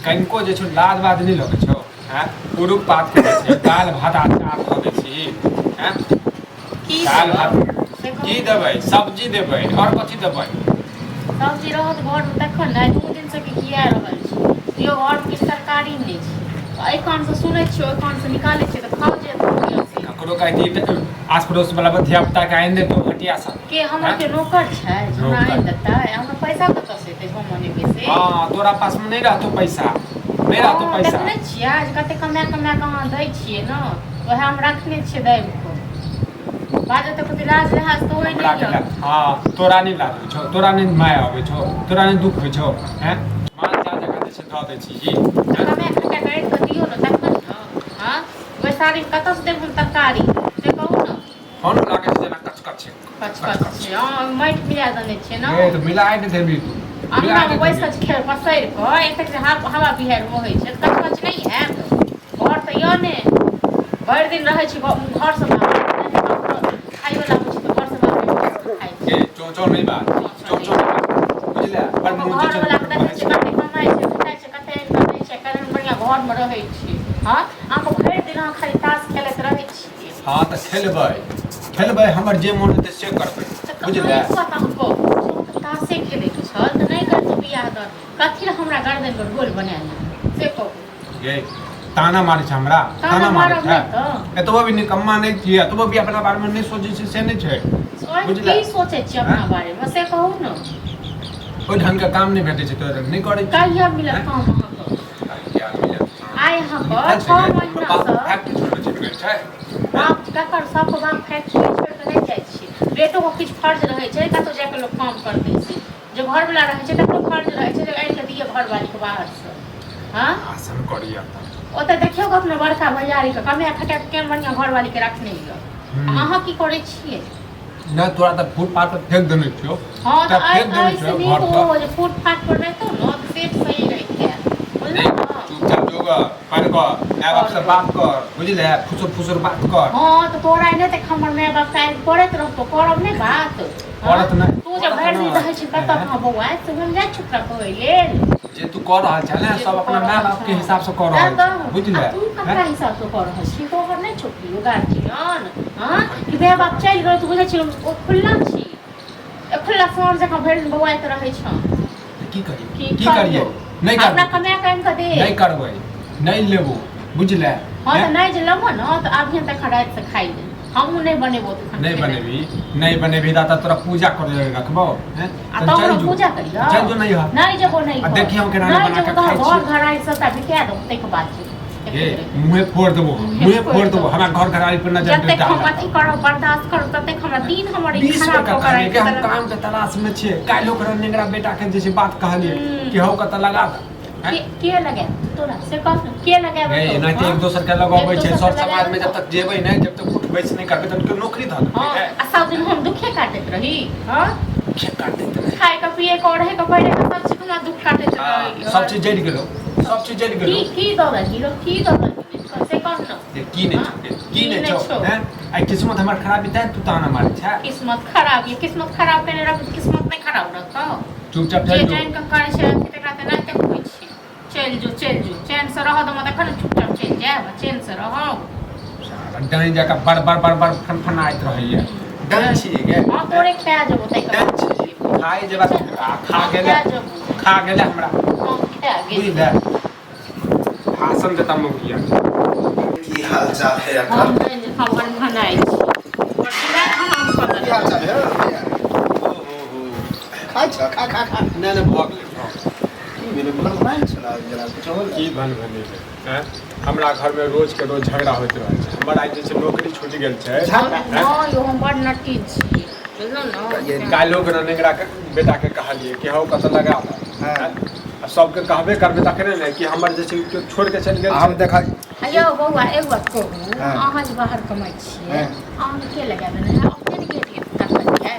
कनिको जे छौ लाज बाज नहि लगै छौ आँय पुरुख पात के छै दालि भात अचार धऽ दै छी आँय की दालि भात देबै से कहू। की देबै सब्जी देबै आओर कथी देबै सब्जी रहत घरमे तखन ने आइ 2 दिनसँ कि खिया रहल छी यौ। घरमे किछु तरकारी नहि छै। एहि कानसँ सुनै छियै, ओहि कानसँ निकालै छियै, तऽ खाउ जे मोन से। ककरो कहती आस पड़ोस वाला धिया पुता के आनि देतौ हटिया सँ। के हमर आँय? के नौकर छै जे हमरा नौकर। आनि देतै? हमरा पैसा कतऽसँ एतै हम मनेबै से? हँ, तोरा पास में नहीं रहतो पैसा, नहीं रहतो हँ, पैसा। देखने छियै जे कते कमा कमा कऽ अहाँ दै छियै ने, वएह हम रखने छियै दाबि कऽ। बाजऽ तऽ कते लाज लिहाज तऽ होइ हमरा नहि के यऽ। हँ, तोरा नहीं लाज होइ छौ, तोरा नहीं माया अबै छौ, तोरा नहीं दुख होइ छौ? हैं, माल जाल जकाँ जे छै धऽ दै छी तऽ कमाए खटा कऽ आनि कऽ दियौ ने तखन ने। हँ, ओहि साड़ीमे कतऽसँ देब हम तरकारी, से कहू ने। फोन लागै छै जेना कचकच छै। कच कच छै। हँ, माटि मिला देने छियै ने। ए तऽ मिलाए नहि देबही तू। मिलाए अंगनामे नहि बैस देबही। कऽ खेल पसरि कऽ एतेक जे हवा बिहाड़ि बहै छै तऽ कच कच नहि हैत? घर तऽ यऽ ने, भरि दिन रहै छी घरसँ बाहर। खाइवला होइ छै तऽ घरसँ बाहर बैस कऽ खाइ छी। ए चो चो नहि बात, चो चो नहि बात, बुझले? बड़ मुँह जे छै। घरवलाके देखै छियै कते कमाइ छै, खटाइ छै, कते आनि कऽ दै छै, केहन बढ़िआँ घरमे रहै छी। हँ, अहाँके भरि दिन अहाँ खाली ताश खेलैत रहै छियै। हँ तऽ खेलबै, खेलबै, हमर जे मोन हेतै से करबै। तऽ बुझले? एक बात अहाँ कहू, अहाँके ताशे खेलैके छल तऽ नहि करितहुँ बियाह दान, कथी लए हमरा गर्दनमे ढोल बना लेलहुँ, से कहू। गे, ताना मारै छै हमरा? ताना ताना मारै मारब छै? नहि तऽ। एतबो भी निकम्मा नहि छियै, एतबो भी अपना बारेमे नहि सोचै छै से नहि छै। बुझले? की सोचै छियै अपना बारेमे, से कहू ने। ओहि ढंगके काम नहि भेटै छै तोरा, नहि करै छी। कहिया मिलत हैं? काम अहाँके? कहिया मिलत काम? आइ अहाँके निकल छै 6 गे, महीनासँ बाप फैक्ट्री छोड़ि कऽ चलि गेल छै। बाप ककर? सबके बाप फैक्ट्री छोड़ि कऽ नहि जाइ छै। बेटोके किछु फर्ज रहै छै, कतहु जा कऽ लोक काम करतै से। जे घरवला रहै छै तकरो फर्ज रहै छै जे आनि कऽ दिअ घरवालीके बाहरसँ। हँ, आसन करिया तऽ ओतऽ देखियौ अपना बड़का भैयारीके, कमाए खटा कऽ केहन बढ़िआँ घरवालीके रखने यऽ। अहाँ की करै छियै? नहि, तोरा तऽ फुटपाथ पर फेंक देने छियौ। हँ तऽ तऽ आइ फेंक देने आइसँ छियौ नीक घर पर। ओ जे फुटपाथ पर रहितौ ने तऽ सेठ सही रहितै, बुझलहुँ ने? चुपचाप जो ग, पढ़ कऽ माय बाप से बात कर, बुझले? फुसुर फुसुर बात कर। हँ तऽ तोरा नहि तऽ हमर माय बाप काल्हि करैत रहतौ, करब नहि बात? हँ? करत नहि। तू जे करत भरि दिन नहि। रहै छी कतऽ कहाँ बौआ, से हम जाइ छी ओकरा कहै लेल। जे तू कऽ रहल छह ने, जे सब तू अपना कऽ माय रहल बाप के छह। हिसाब से कऽ तैं रहल तऽ छै, बुझले? आ तू ककरा हिसाब से कऽ रहल छी? तोहर नहि छौ केओ गार्जियन? हँ, कि माय बाप चलि गेल तऽ बुझै छी ओ खुल्ला छी, ए खुल्ला साँढ़ जकाँ भरि दिन बौआइत रहै छौ। की करियै? की की करियै? करियौ? नहि अपना करबै। कमा कऽ आनि कऽ दे। नहि करबै, नहि लेबो, बुझले? हँ तऽ नहि जे लेबो ने तऽ अभी हम तखन रातिसँ खाइ ले हमहूँ नहि बनेबो तखन नहि खेनाइ। बनेबही, नहि बनेबही दादा, तोरा पूजा करे लए रखबो हैं? आ तहन तब चलि हमरा जो। पूजा करियौ। चलि जो नहीं हर। नहि जेबो नहि। आ देखी हम केना नहि बना जेबो के तऽ खाइ घर छी। घर आइ सबटा बिका देबो ताहिके बाद जेबो। हे, मुँहे फोड़ देबो हम, मुँहे फोड़ देबो, हमरा घर घरारी पर नजर जतेक डाल। हम अथी करब, बर्दाश्त करब, ततेक हमरा दिन हमर ई 20 खराब टका कऽ कहलियै राखि कि हम देलक। काम के तलाश में छियै। काल्हि ओकरा नेंगरा बेटा के जे छै बात कहलियै कि हौ कतऽ लगा दे। के के लगायब तोरा, से कह ने, के लगायब? नहीं, एनाहिते एक दोसर के लगबै छै सर समाज में। जब तक जेबै नहि, जब तक उठ बैस नहि करबै, तब नौकरी धऽ देबै। हँ, आ सब दिन हम दुखे काटैत रही? हँ, दुखे काटैत रही। खाय के, पिए के, ओढ़े के, पहिरे के, सब चीज हमरा दुख काटैत रही। सब चीज जरि गेलो, सब चीज जरि की गेलो। की दऽ देलही रो, की दऽ देलही, से कह ने। की नहि छौ, की नहि छौ? हैं, आइ किस्मत हमर खराबी तैं तू ताना मारै छै। किस्मत खराब ये? किस्मत खराब केने रह, किस्मत नहि खराब रहतौ। चुपचाप जे चलि जो। जानि कऽ करै छै अथी, तकरा तऽ एनाहिते होइ छै। चलि जो, चलि जो, चैनसँ रहऽ दम तखन ने चुपचाप चलि जायब आ चैनसँ रहब। साला डाइन जकाँ बड़ बड़ बड़ बड़ फनफनाइत रहैया। डाइन छियै गे? हँ, तोरे खा जेबो ताहिके डाइन बाद। छियै? खाइ जेबा आ खा गेलै। खा जेबो। खा गेलै हमरा। हँ, खा गेल। बुझले, भाषण देता मौगिया। की हाल चाल है हम अकर? नहि खबर भनाइ छी। बड़ खाना हम कऽ की देलहुँ। हाल चाल है भैया? खाइ छ? खा खा खा। नहि नहि, भऽ गेलै, भऽ गेलै। की भेलै? भन भनाइ छला जरा कुछ होल। की भन भनेबै? आँय, हमरा घरमे रोजके रोज झगड़ा होइत रहै छै। हमर आइ जे छै नौकरी छूटि गेल छै। झगड़ा? हँ यौ, हम बड़ नटी छी, बुझलहुँ ने? काल्हि ओकरा नेंगरा के बेटाके कहलियै कि हौ कतऽ लगा दे। आ सबके कहबे करबै तखने ने कि हमर जे छै केओ छोड़ि के चलि गेल हम छै। देखा। यौ बौआ, एगो बात कहू? हाँ। अहाँ जे बाहर कमाइ छियै, अहाँके के लगा देने है? अपने ने गेट तकलियै?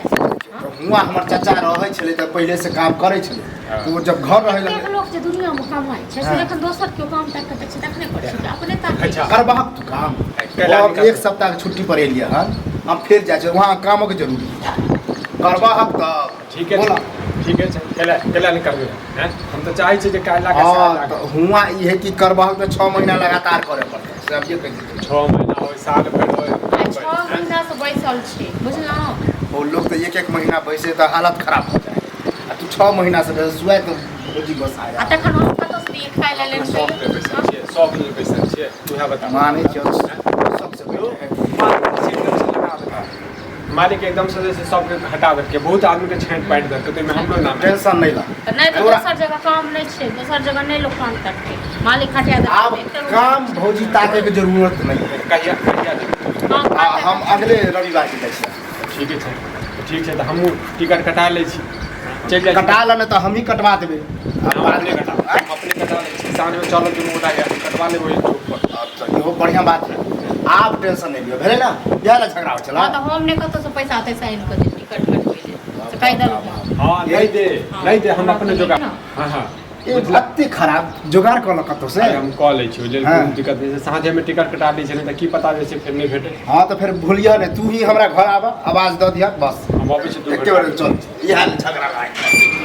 हुआँ हमर चाचा रहै छलै तऽ पहिले से काम करै छलै। तऽ ओ जब घर रहै एतेक लगलै। लोक जे दुनियामे कमाइ छै से जखन दोसर केओ काम ताकि कऽ दै छै तखने करै छै कि अपने ताकै अच्छा। छै? करबहक तू काम। कैला हम निकाल। एक सप्ताह के छुट्टी पर एलियै हन, हम फेर जाइ छियै वहाँ, कामक जरूरी करबहक तऽ। ठीके बोला। छै, ठीके छै, केला केला नहि करबै हैं। हम तऽ चाहै छी जे काल्हि लाके हाँ तऽ हुआँ ई है कि करबहक तऽ 6 महीना लगातार करे पड़तै, से अभिये कहि देबै। 6 महीना होइ, साल भरि होइ, हम आ करबै, 6 हैं? महीना से बैसल छी, बुझलहुँ? ओ लोग तऽ एक एक महीना बैसे तऽ हालत खराब हो जाए, आ तू 6 महीना से बैसे तऽ भौजी बस आ आया। तखन हम कतऽ से दियै खाय लए? अपना शौक लेल बैसल छियै, शौक लेल बैसल छियै, तू बता। मानै छियौ, सबसे यौ, बैठे है। मालिक जे छै एकदम से लगा देलकै। मालिक एकदम से जे छै सबके हटा देलकै, बहुत आदमी के छाँटि पाटि देलकै, ताहिमे हमरो नाम है। टेंशन नहीं ला। तऽ नहि तऽ तोरा- दोसर जगह काम नहि छै, दोसर जगह नहि लोक काम करतै, मालिक हटा देलकै। आब काम भौजी ताके के जरूरत नहीं है। कहिया कहिया जेबै? काम आ, हम अगले रविवार के जाइ छियै। ठीके छै, ठीक छै, तऽ हमहूँ टिकट कटा लै छी, चलि जाइ छी। कटा ल, नहि तऽ हमही कटवा देबै। हम अपने कटा, हम अपने कटा लै छी। साँझमे चलब दुनू गोटा, कटवा लेबै ओहि चौक पर। अच्छा, इहो बढ़िआँ बात है। आब टेंशन नहीं लियौ, भेलै ने? इएह लए झगड़ा होइ छलै। हँ, तऽ हम नहि कतऽसँ पैसा तैसा आनि कऽ देब टिकट कटबै लेल, से कहि देलहुँ। हँ, नहि दे, नहि दे, हम अपने जोगाड़, हँ हँ। ए, एते खराब जोगाड़ कऽ लऽ कतौ से। अरे, हम कऽ लै छी, ओहि लेल कोनो दिक्कत नहि छै। साँझेमे टिकट कटा लै छी, नहि तऽ की पता जे छै फेर नहि भेटै। हँ, तऽ फेर भूलियह नहि, तू ही हमरा घर आबऽ, आवाज दऽ दिहऽ बस। हम अबै छी दू एके घंटा। बेर चल, इएह लए झगड़ा लागल।